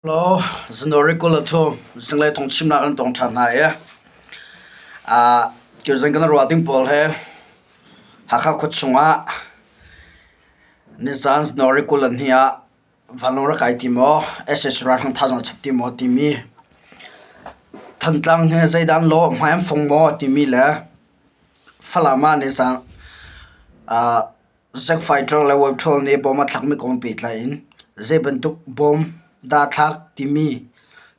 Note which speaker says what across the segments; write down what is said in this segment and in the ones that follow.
Speaker 1: Hello, January 23 zinglei thawngchimnak an tong ṭhan hna i tuzing kan ruah ding pawl hi Hakha khua chungah nizaan January 22 ah vanlawng rak kai ti maw, sac ralhrang thazaang chap ti maw timi Thantlang hi zeidah an lawh, hmai an fong maw timi le Falam ah nizaan Zack Fighter le Web Troll nih bawm a thlakmi kong pehtlai in zei bantuk bawm dah a thlak timi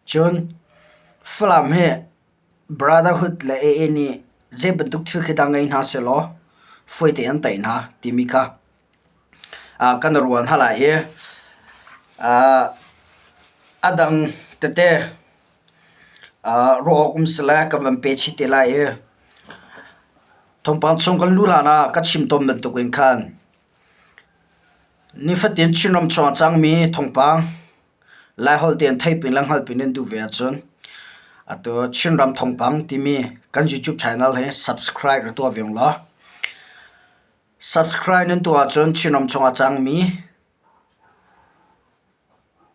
Speaker 1: cun Falam hi Brotherhood le AA nih zei bantuk thil khi dah ngei hna sehlaw fawi tein an tei hna timi kha kan i ruah hna lai i a dang tete ruah awk um si le kan van pe chih te lai i Thawngpang chung kan luh hlan ah ka chim tawn bantukin khan nifatin Chinram chung a cangmi thawngpang Laiholh tein theihpin le hngalhpin nan duh ve ahcun atu Chinram thawngpang timi kan YouTube channel hi subscribe ra tuah ve ung law subscribe nan tuah ahcun Chinram chung a cangmi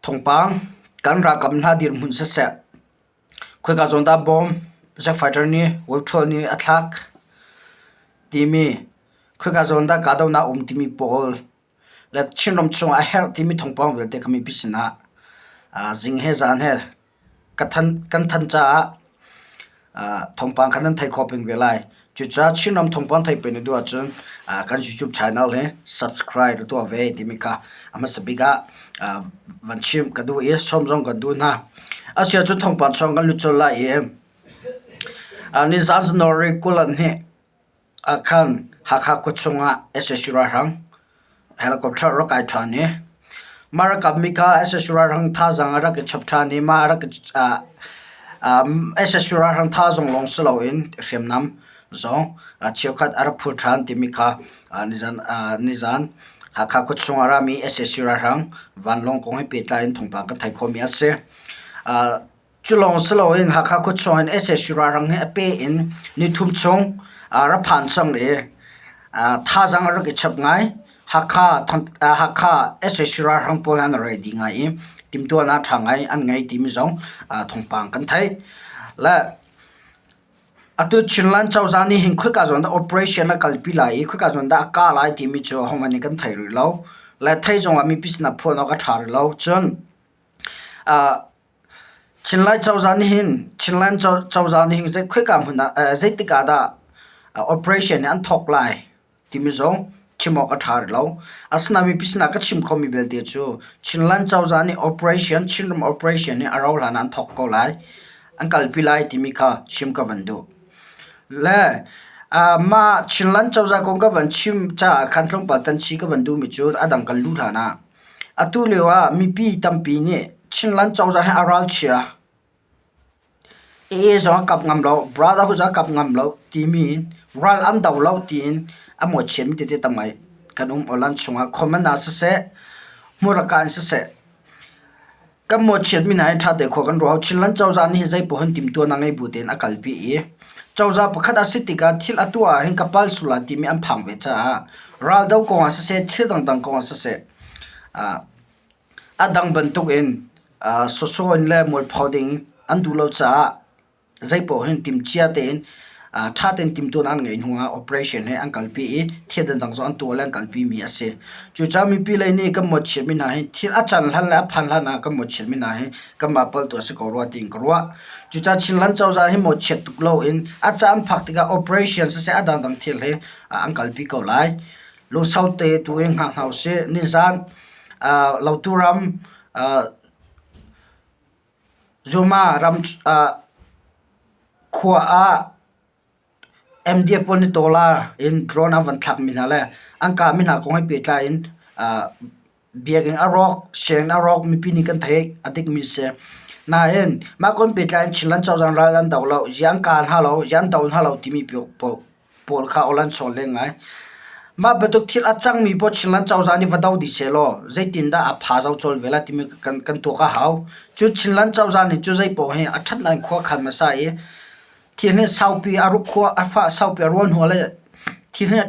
Speaker 1: thawngpang kan ralkap hna dirhmun siseh Khoika zawn dah bawm Zack Fighter nih Web-ṭhawl nih a thlak timi khoika zawn dah kahdohnak a um timi pawl le Chinram chungah a herh timi thawngpang vialte kha mipi sinah zing he zan he kan thanh caah thawngpang kha nan theih khawh peng ve lai. Cucaah Chinram thawngpang theih peng na duh ahcun kan YouTube channel hi subscribe na tuah ve timi kha a hmasa bik ah van chimh ka duh i sawm zong kan duh hna. Asiahcun thawngpang chung kan lut colh lai i nizaan January 22 ah khan Hakha khua chungah sac ralhrang helicopter a rak kai ṭhan i mah ralkap mi kha sac ralhrang thazaang a rak i chap ṭhan i mah a rak i sac ralhrang thazaang lawng si loin hriamnam zong cheukhat a rak phur ṭhan timi kha nizan Hakha khua chung ah a rami sac ralhrang vanlawng kong he pehtlai in thawngpang kan theih khawhmi a si. Cu lawng si loin Hakha khuachung in sac ralhrang hi a pe in nithum chung rak phan cang i thazaang a rak i chap ngai. Hakha sac ralhrang pawl an ready ngai i timhtuahnak ṭha ngai an ngei timi zong thawngpang kan theih. Le atu Chinland cozah nih hin khoika zawn dah operation a kalpi lai i khoika zawn dah a kah lai timi cu ahohmanh nih kan thei rih lo. Le thei zongah mipi sinah phuan awk a ṭha rih lo. Cun Chinlai cozah nih hin Chinland cozah nih hin khoika hmun ah zeitik ah dah operation hi an thawk lai timi zong chim awk a ṭha rih lo. Asinain mipi sinah ka chim khomi belte cu Chinland cozah nih operation Chinram operation hi a rauh hlan ah an thawk ko lai, an kalpi lai timi kha chim ka van duh. Le mah Chinland cozah kong ka van chim caah khan tlawmpal tan chih ka van duhmi cu a dang kan luh hlan ah Atu lio ah mipi tampi nih Chinland cozah hi a ralchia. AA zong a kap ngam lo, Brotherhood zong a kap ngam lo timi ral an do lo tiin a mawhchiatmi tete tam ngai kan um online chungah comment ah siseh, hmurka in siseh kan mawhchiatmi hna hi ṭha te khua kan ruah. Chinland cozah nih zeipaoh hin timhtuahnak ngei bu tein a kalpi i cozah pakhat a si tikah thil a tuah ahhin ka pal sual lai timi an phang ve caah Raldoh kongah siseh, thil dangdang kongah siseh, a dang bantukin sawsawh in le mualpho ding an duh lo caah zeipaoh hin timhcia tein ṭha tein timhtuahnak an ngeih hnuah operation hi an kalpi i thil dangdang zong an tuah le an kalpi mi a si. Cucaah mipi lei nih kan mawhchiatmi hna hi thil a can hlan le a phan hlan ah kan mawhchiatmi hna hi kanmah palh tu a si ko rua tiin ka ruah. Cucaah Chinland cozah hi mawhchiat tuk loin a caan phak tikah operation siseh a dangdang thil hi an kalpi ko lai. Lungsau te tu in hngak hna usih. Nizan Lautu ram Zuma ram khua ah MDF pawl nih dollar in drone an van thlakmi hna le an kahmi hna kong he pehtlai in Biakinn a rawk, sianginn a rawk, mipi nih kan theih a dikmi si. Nain mah kong pehtlai in Chinland cozah ral an do lo, ziah an kaa hna lo, ziah an do hna lo timi pawl kha awl an chawl len ngai. Mah bantuk thil a cangmi pawl Chinland cozah nih va do dih sehlaw zeitindah a pha zau cawl ve lai timi kan, kan tuak a hau. Cu Chinland cozah nih cu zei paoh hi a ṭhatnak in khua khan hmasa i thil hi saupi a ruk khua a fah saupi a ruah hnu le thil hi.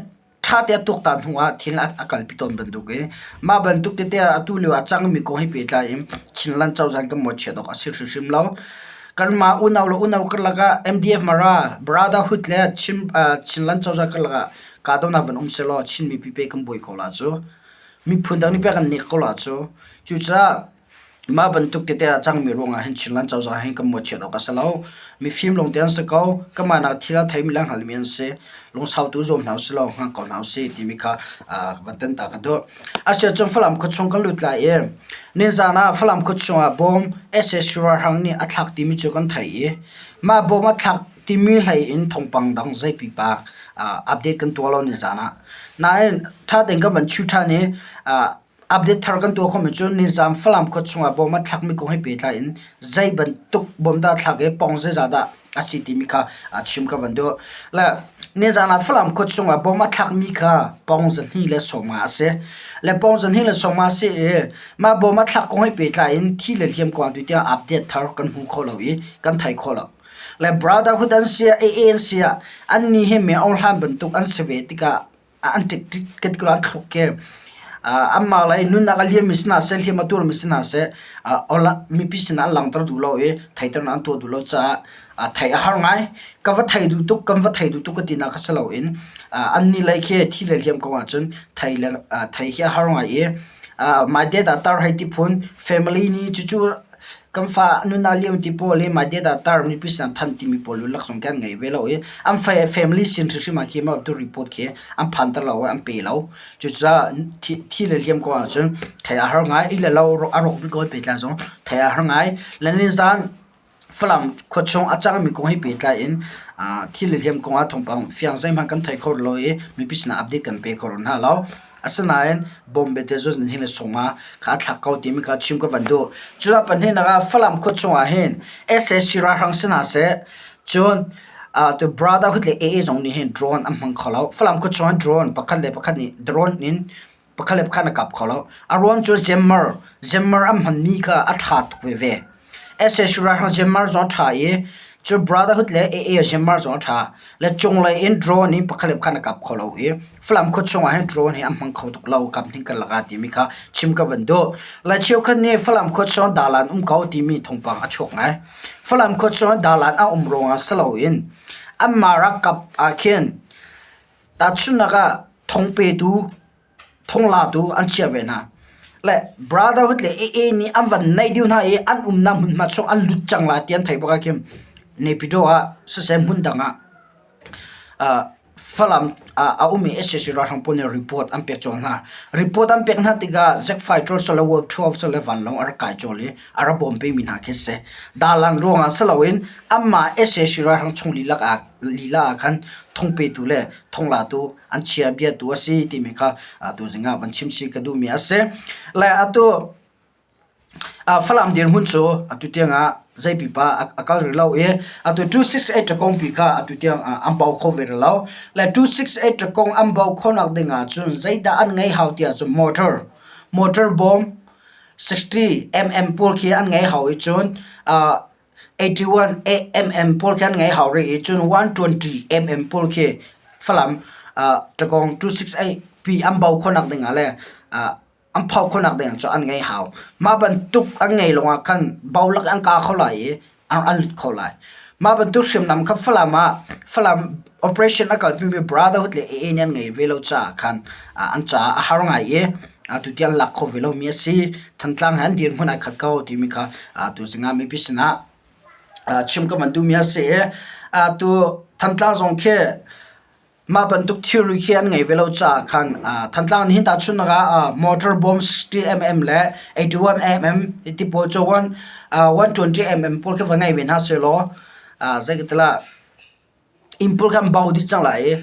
Speaker 1: Ṭha te a tuaktan hnu ah thil a kalpi tawn bantuk i mah bantuk tete ah atu lio ah a cangmi kong he pehtlai in Chinland cozah kan mawhchiat awk a si hrimhrim lo. Kanmah unau le unau karlak ah MDF Mara Brotherhood le Chin, Chinland cozah karlak ah kahdohnak van um sehlaw Chin mipi pe kan buai ko la cu. Miphun dang nih pek an nek ko la cu. Cucaah Mah bantuk tete a cangmi ruangah hin Chinland cozah hi kan mawhchiat awk a si lo. Mifim lawngte an si ko. Kanmah nak thil a theimi le a hngalmi an si. Lungsau tu zuam hna usih law hngak ko hna usih timi kha van tan ta ka duh. Asiahcun Falam khuachung kan lut lai i nizaan ah Falam khuachung ah bawm sac ralhrang nih a thlak timi cu kan theih i mah bawm a thlak timi hlei in thawngpang dang zei pipa update kan tuah lo nizaan ah. Nain ṭha tein kan van chiu ṭhan i Update thar kan tuah khomi cu nizaan Falam khua chungah bawm a thlakmi kong he pehtlai in zei bantuk bawm dah a thlak i pawng zeizah dah a si timi kha chim ka van duh. Le nizaan ah Falam khua chungah bawm a thlakmi kha pawng 215 a si. Le pawng 215 a si i mah bawm a thlak kong he pehtlai in thi le hliam kong tu tiang update thar kan hmu kho lo i kan thei kho lo. Le brotherhood an si ah AA an si ah annih hi mi hlan bantuk an si ve tikah an ṭik kan ti ko an thluk ke anmah lei nunnak a liammi si hna seh hliam a tuarmi si hna seh mipi sinah an langhter duh lo i theihternak an tuah duh lo caah theih a har ngai. Ka va thei duh tuk kan va thei duh tuk ka tinak kha si loin annih lei khi thi le hliam kong ahcun thei le thei hi a har ngai i my dad ah tar hei ti phun family nih cucu Kan fa nunnak liam ti pawl hi my dad ah tar mipi sin than timi pawl lak zong kan ngei ve lo i an family sin hrimhrim ah khi mah tu report khi an phan ter lo i an pe lo. Cucaah thi le hliam ko ahcun thei a har ngai. I le lo a rawk bik ko pehtlai zong thei a har ngai. Le nizan Falam khuachung a cangmi kong he pehtlai in thi le hliam kong ah thawngpang fiang zeihmanh kan thei kho lo i mipi sinah update kan pe kho hna lo. Asinain bawm belte cu nan hin le sungah kha a thlak ko timi kha chim ka van duh. Cucaah pahnihnak ah Falam khua chungah hin sac ralhrang si hna seh, cun tu Brotherhood le AA zong nih hin drone an hmang kho lo. Falam khua chungah drone pakhat le pakhat nih drone in pakhat le pakhat a kap kho lo. A ruang cu Zemmer, Zemmer an hmanmi kha a ṭha tuk veve. Sac ralhrang Zemmer zong a ṭha i cu Brotherhood le AA Zemmer zong a ṭha. Le cunglei in drone in pakhat le pakhat a kap kho lo i Falam khua chungah hin drone hi an hmang kho tuk lo kap hning karlak ah timi kha chim ka van duh. Le cheukhat nih Falam khua chung dalan um ko timi thawngpang a chuak ngai. Falam khua chung dalan a um ruangah si loin anmah rakap ah khin tahchunhnak ah thong petu thonglatu an chiah ve hna. Le Brotherhood le AA nih an van naih deuh hna i an umnak hmunhma chung an lut cang lai ti an theih bak ah khin Naypyidaw ah siseh hmun dang ah Falam ah a um i sac ralhrang pawl nih report an pek colh hna. Report an pek hna tikah Zack Fighter le World 12 le vanlawng a rak kai colh i a rak bawm pengmi hna khi a si. Dalan ruangah si loin anmah sac ralhrang chung lila ah lila ah khan thongpetu le thonglatu an chia biatu a si timi kha tuzing ah van chim chih ka duhmi a si. Le atu Falam dirhmun cu atu tiangah zei pipa a kal rih lo i atu 268 ṭakongpi kha atu tiang an bau kho ve rih lo. Le 268 ṭakong an bau khawhnak ding ahcun zeidah an ngeih hau ti ahcun motor, motor bawm 60 mm pawl khi an ngeih hau i cun 81 mm pawl khi an ngei hau rih i cun 120 mm pawl khi Falam ṭakong 268 pi an bau khawhnak ding ah le an phau khawhnak ding cu an ngei hau. Mah bantuk an ngei lawngah khan bolak an ka kho lai i an lut kho lai. Mah bantuk hriamnam kha Falam ah Falam operation a kalpimi Brotherhood le AA nih an ngei ve lo caah khan an caah a har ngai i atu tiang lak kho ve lomi a si. Thantlang he an dirhmun ai khat ko timi kha tu zingah mipi sinah chim ka van duhmi a si i atu Thantlang zong khi mah bantuk thilri khi an ngei ve lo caah khan Thantlang nih hin tahchunhnak ah motor bomb 60 mm le 81 mm ti pawl cu 120 mm pawl khi va ngei ve hna sehlaw zei ka ti lah Inn pawl kha an bau dih cang lai i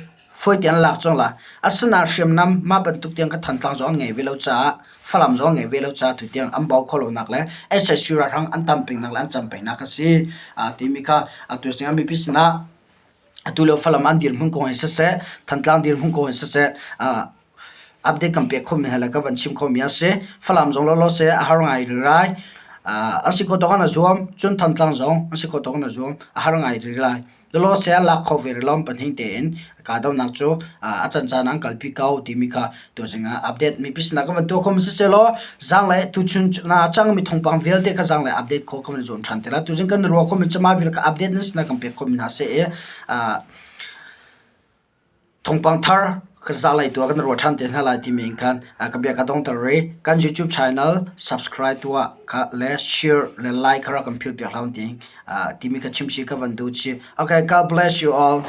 Speaker 1: fawi tein an lak cang lai. Asinain hriamnam mah bantuk tiang kha Thantlang zong an ngei ve lo caah Falam zong an ngei ve lo caah tutiang an bau khawh lonak le sac ralhrang an tam pengnak le an cam pengnak a si timi kha atu sinah mipi sinah atu lio Falam an dirhmun kong hin siseh Thantlang dirhmun kong hin siseh update kan pek khomi hna le ka van chim khomi a si. Falam zong lawlaw seh a har ngai rih lai. An si khawh tawk in a zuam. Cun Thantlang zong an si khawh tawk in a zuam. A har ngai rih lai. Lawlawse a lak kho ve rih lo pahnih tein kahdohnak cu a cancan an kalpi ko timi kha tuzing ah update mipi sinah kan van tuah kho mi sisehlaw zaanglei tuchun a cangmi thawngpang vialte kha zaanglei update khawh kan van i zuam ṭhan te lai. Tuzing kan ruah khomi cu mah vial kha update nan sinah kan pek khomi hna seh i thawngpang thar ka zaanglei tu ah kan ruah ṭhan te hna lai timi in khan ka bia ka dongter i kan YouTube channel subscribe tuah kha le share le like kha rak kan philh piak hlah u timi kha chimchih ka van duh chih. Okay, God bless you all.